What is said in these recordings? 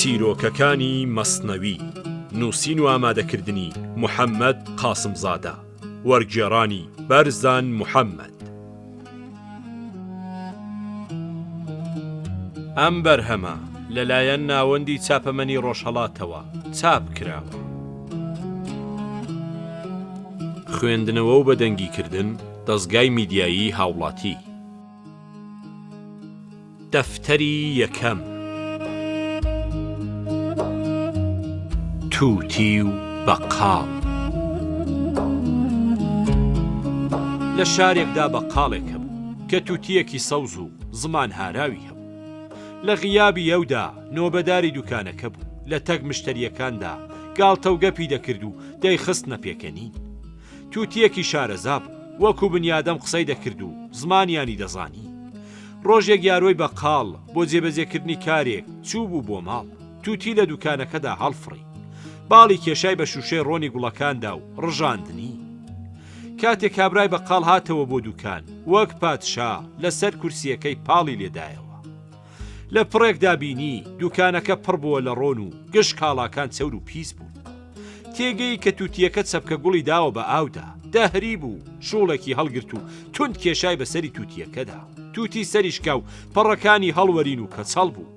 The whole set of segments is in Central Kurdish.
چیرۆکەکانی مەسنەوی، نووسین و ئامادەکردنی، محەمەد قاسمزادە، وەرگێڕانی، بەرزان محەمەد. ئەم بەرهەمە لەلایەن ناوەندی چاپەمەنی ڕۆژهەڵاتەوە چاپ کراوە. خوێندنەوە و بەدەنگیکردن، دەزگای میدیایی هاوڵاتی. دەفتەری یەکەم. تووتی و بەقاڵ. لە شارێکدا بەقاڵێک هەبوو کە تووتییەکی سەوز و زمان هاراوی هەبوو. لە غیابی ئەودا نۆبەداری دوکانەکە بوو، لە تەک مشتەرییەکاندا گاڵتە و گەپی دەکرد و دەیخستنە پێکەنین. تووتییەکی شارەزا بوو، وەکوو بنیادەم قسەی دەکرد و زمانیانی دەزانی. ڕۆژێک یارۆی بەقاڵ بۆ جێبەجێکردنی کارێک چووبوو بۆ ماڵ، تووتی لە دووکانەکەدا هەڵفڕی. باڵی کێشای بە شووشەی ڕۆنی گوڵەکاندا و ڕژاندنی. کاتێ کابرای بەقاڵ هاتەوە بۆ دووکان، وەک پادشا لە سەر کورسییەکەی پاڵی لێدایەوە. لە پڕێکدا بینی دووکانەکە پڕ بووە لە ڕۆن و گشت کاڵاکان چەور و پیس بوون. تێگەیی کە تووتییەکە چەپکە گوڵی داوە بە ئاودا، دەهری بوو، شووڵێکی هەڵگرت و توند کێشای بە سەری تووتییەکەدا. تووتی سەری شکا و پەڕەکانی هەڵوەرین و کەچەڵ بوو.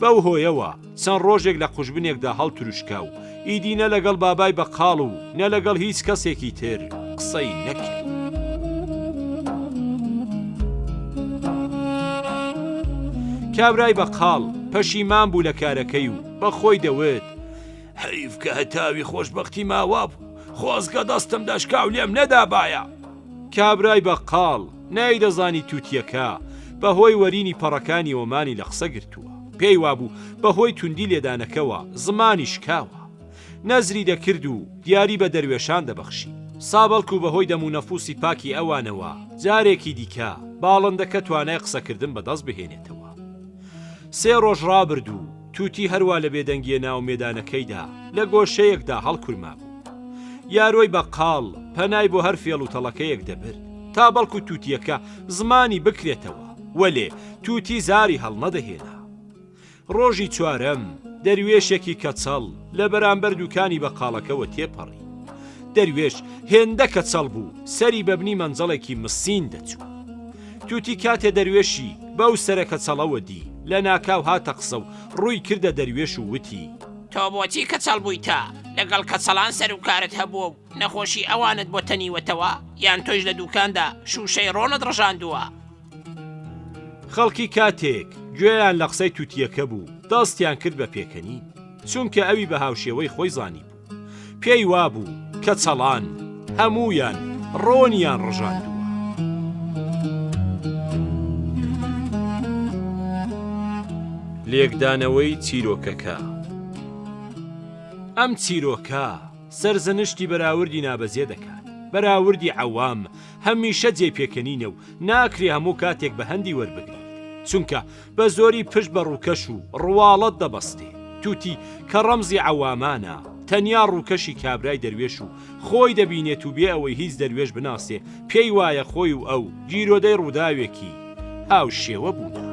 بەو هۆیەوە چەند ڕۆژێک لە قوژبنێکدا هەڵتروشکا و ئیدی نە لەگەڵ بابای بەقاڵ و نە لەگەڵ هیچ کەسێکی تر قسەی نەکرد. کابرای بەقاڵ پەشیمان بوو لە کارەکەی و بە خۆی دەوت، حەیف کە هەتاوی خۆشبەختی ماوا بوو، خۆزگە دەستم دەشکا و لێم نەدابایە. کابرای بەقاڵ نەیدەزانی تووتییەکە بە هۆی وەرینی پەڕەکانیەوە مانی لە قسە گرتووە، پێی وابوو بە هۆی توندی لێدانەکەوە زمانی شکاوە. نەزری دەکرد و دیاری بە دەروێشان دەبەخشی. سا بەڵکو بە هۆی دەم و نەفوسی پاکی ئەوانەوە جارێکی دیکە باڵندەکە توانای قسەکردن بەدەست بهێنێتەوە. سێ ڕۆژ ڕابرد و تووتی هەروا لە بێدەنگییە نائومێدانەکەیدا لە گۆشەیەکدا هەڵکورمابوو. یارۆی بەقاڵ پەنای بۆ هەر فێڵ و تەڵەکەیەک دەبرد تا بەڵکو تووتییەکە زمانی بکرێتەوە، وەلێ تووتی زاری هەڵنەدەهێنا. ڕۆژی چوارەم، دەروێشێکی کەچەڵ لە بەرامبەر دووکانی بەقاڵەکەوە تێپەڕی. دەروێش هێندە کەچەڵ بوو، سەری بە بنی مەنجەڵێکی مسین دەچوو. تووتی کاتێ دەروێشی بەو سەرە کەچەڵەوە دی، لەناکاو هاتە قسە و ڕووی کردە دەروێش و وتی. تۆ بۆچی کەچەڵ بوویتە؟ لەگەڵ کەچەڵان سەروکارت هەبووە و نەخۆشی ئەوانت بۆ تەنیوەتەوە؟ یان تۆیش لە دووکاندا شووشەی ڕۆنت ڕژاندووە؟ خەڵکی کاتێک گوێیان لە قسەی تووتییەکە بوو، دەستیان کرد بە پێکەنین، چونکە ئەوی بە هاوشێوەی خۆی زانیبوو. پێی وابوو کەچەڵان هەموویان ڕۆنیان ڕژاندووە. لێکدانەوەی چیرۆکەکە. ئەم چیرۆکە سەرزەنشتی بەراوردی نابەجێ دەکات. بەراوردی عەوام هەمیشە جێی پێکەنینە و ناکرێ هەموو کاتێک بە هەندی وەربگریت. چونکە بە زۆری پشت بە ڕووکەش و ڕواڵەت دەبەستێ. تووتی کە ڕەمزی عەوامانە، تەنیا ڕووکەشی کابرای دەروێش و خۆی دەبینێت و بێ ئەوەی هیچ دەروێش بناسێ، پێی وایە خۆی و ئەو گیرۆدەی ڕووداوێکی هاوشێوە بوونە.